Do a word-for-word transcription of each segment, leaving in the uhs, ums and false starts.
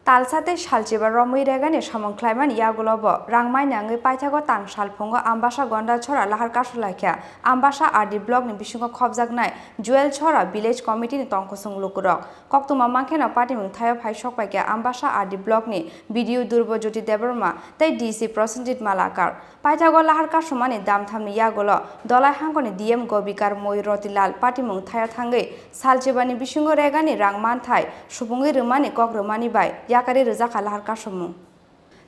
Talsa tei salchiba romwi regani samung khlaimani yagulo bo rang mai nangwi paithago tang salphungo Ambasa Gonda Chora lahar kasu laikha. Ambasa R D block ni bisingo khopjaknai Jewel Chora village committee ni tongkusung lukurok. Koktwma mankheno patimung thaio phai sokpaikha Ambasa R D block ni B D O Durbo Jyoti Debbarma tei D C Prosenjit Malakar. Paithago lahar kasumani damthamni yagulo Dolai hangkoni D M Gobikar Moi Rotilal patimung thaio thangwi salchibani bisingo regani rang manthai supungwi rwmani kok rwmani bai yakarwi rwjakha lahar kasumung.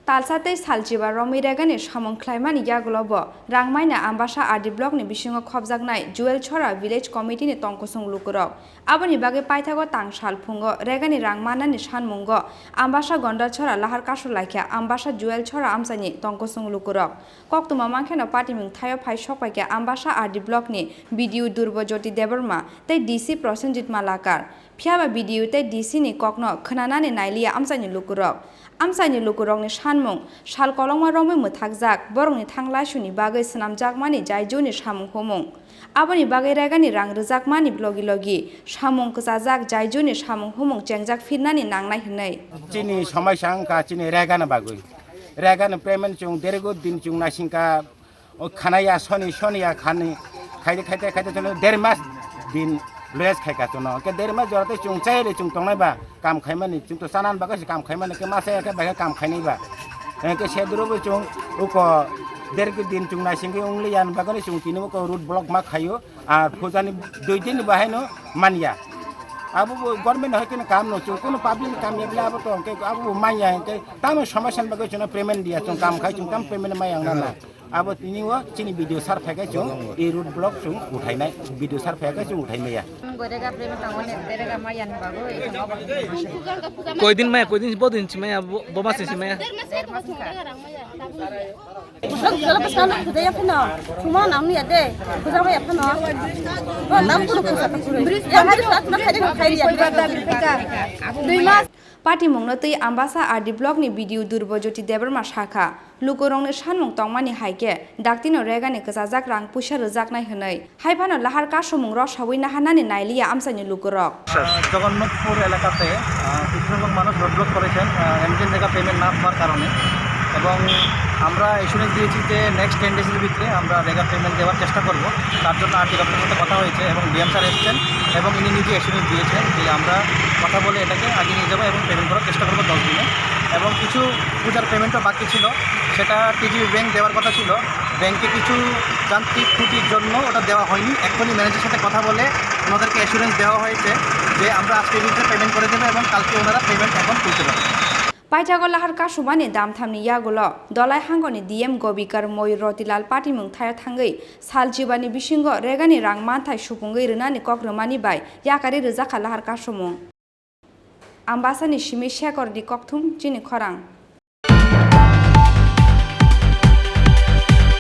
Talsa tei salchiba romwi regani samung khlaimani yagulo bo rang maina Ambasa R D block ni bisingo khopjaknai Jewel Chora village committee ni tongkusung lukurok. Aboni bagwi paithago tang salphungo regani rang mannani sanmungo Ambasa Gonda Chora lahar kasu laikha Ambasa Jewel Chora amchaini tongkusung lukurok. Koktwma mankheno patimung thaio phai sokpaikha Ambasa R D block ni B D O Durbo Jyoti Debbarma tei D C Prosenjit Malakar. Phiyaba B D O tei D C ni kokno khwnanani nailiya amchaini lukurok. Amchaini lukurokni sanmung, sal kolokma romwi mwthakjak borokni thang laisuni bagwi swnamjakmani jaijuni samung humung. Aboni bagwi regani rang rwjakmani logi logi samung kwchajak jaijuni samung humung chengjak phirnani nangnai hwnwi. Chini somaisa wngkha chini regani bagwi. Regani payment chwng dergo din chwng naisingkha, o khanaya soni soniya khani khaide khaide khaide chwng der mas din loyas khaika chwngno. Hwnkhe der mas jora tei chwng chaile chwng tongnai ba kam khaimani chwng to chanan bagwi se kam khaimani khe masa ya khe bai khe kam khainai ba. Hwnkhe seduro bo chwng uko dergo din chwng naisingwi wngli yan bagwi chwng tini uko road block ma khaio. Ar pujani dui din bahaino manya. Abo bo government hoiteno kam no chwng kuno public kam ya bla abo to hwnkhe abo bo manya hwnkhe tamo somasan bagwi chwngno payment dia chwng kam khai chwng tam payment maya wngna na. Abo tini o chini B D O sir phaikhe chwng e road block chwng uthainai, B D O sir phaikhe chwng uthai maya. Koidin maya, koidin, bodin si maya, bo, bo mas si maya. Patimungno twi Ambasa R D block ni B D O Durbo Jyoti Debbarma sakha, lukurokni sanmung tongmani hai khe daktino regani kwchajak rang puisa rwjaknai hwnwi. Hai phano lahar kasumung rw sawi naharnani nailiya amchaini lukurok. Jagannathpur এলাকাতে, আহ, কিছু সংখ্যক মানুষ road block করেছেন, আহ, এমটিএন রেগা পেমেন্ট না হওয়ার কারণে, এবং আমরা অ্যাসুরেন্স দিয়েছি যে নেক্সট টেন ডেজের ভিতরে আমরা রেগা পেমেন্ট দেওয়ার চেষ্টা করব। তার জন্য আরটি দপ্তরের সাথে কথা হয়েছে এবং ডিএম স্যার এসেছেন এবং ইনি নিজে অ্যাসুরেন্স দিয়েছেন যে আমরা কথা বলে এটাকে আগে নিয়ে যাবো এবং পেমেন্ট করার চেষ্টা করবো দশ দিনে। এবং কিছু পূজার পেমেন্টও বাকি ছিল, সেটা টিজিবি ব্যাংক দেওয়ার কথা ছিল, ব্যাংকে কিছু যান্ত্রিক ত্রুটির জন্য ওটা দেওয়া হয়নি। এক্ষুনি ম্যানেজারের সাথে কথা বলে ওনাদেরকে অ্যাসুরেন্স দেওয়া হয়েছে যে আমরা আজকের ভিতরে পেমেন্ট করে দেবো এবং কালকে ওনারা পেমেন্ট অ্যাকাউন্ট তুলতে পারবে। Paithago lahar kasumani damthamni yagulo Dolai hangoni D M Gobikar Moi Rotilal patimung thaio thangwi salchibani bisingo regani rang manthai supungwi rwnani kok rwmani bai yakarwi rwjakha lahar kasumung. Ambasani simi Shekhor ni kokthum chini khorang.